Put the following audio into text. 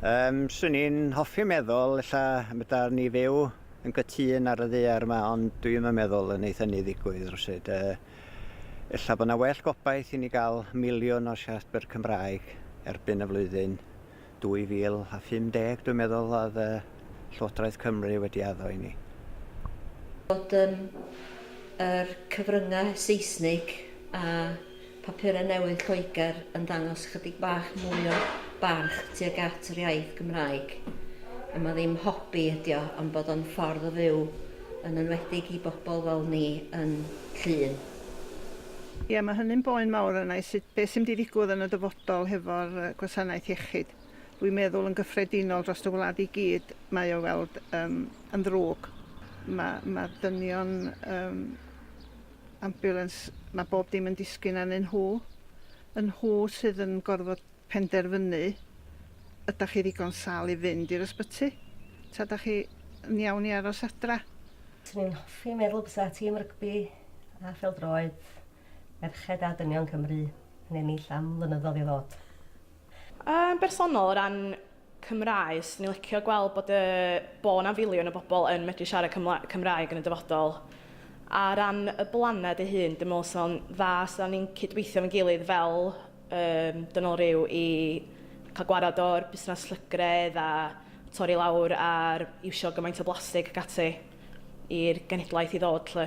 Yym, 'swn i'n hoffi meddwl ella y ni fyw yn gytûn ar y ddaear yma, ond dwi ddim yn meddwl y neith hynny ddigwydd rywsut. Yy, ella bod 'na well gobaith i ni gael miliwn o siaradwyr Cymraeg erbyn y flwyddyn 2050, dwi'n meddwl oedd y Llywodraeth Cymru wedi addo i ni. Bod yym yr cyfryngau Seisnig a Papurau newydd Lloegr yn dangos chydig bach mwy o barch tuag at yr iaith Gymraeg. A ma' ddim hobi ydi o, ond bod o'n ffordd o fyw, yn enwedig i bobl fel ni yn Llŷn. Ia, mae hynny'n boen mawr arna i sut, be sy'n mynd i ddigwydd yn y dyfodol hefo'r gwasanaeth iechyd. Dwi'n meddwl yn gyffredinol dros y wlad i gyd mae o weld um, yn ddrwg. Mae, mae dynion um, Ambulance, mae bob dim yn disgyn arnyn nhw. Y nhw sydd yn gorfod penderfynu ydach chi ddigon sâl i fynd i'r ysbyty, ta ydach chi yn iawn i aros adra. Swn i'n hoffi meddwl bysa tîm rygbi a phêl-droed merched a dynion Cymru yn ennill am flynyddoedd i ddod. Yn bersonol, o ran Cymraes, swn i'n licio gweld bod y... bo' 'na filiwn o bobl yn medru siarad Cymla- Cymraeg yn y dyfodol. A ran y blaned ei hun, dwi'n meddwl 'sa fo'n dda 'sa ni'n cydweithio efo'n gilydd fel yym dynol ryw i cael gwared o'r busnes llygredd a torri lawr ar iwsio gymaint o blastig ac ati i'r genhedlaeth i ddod 'lly.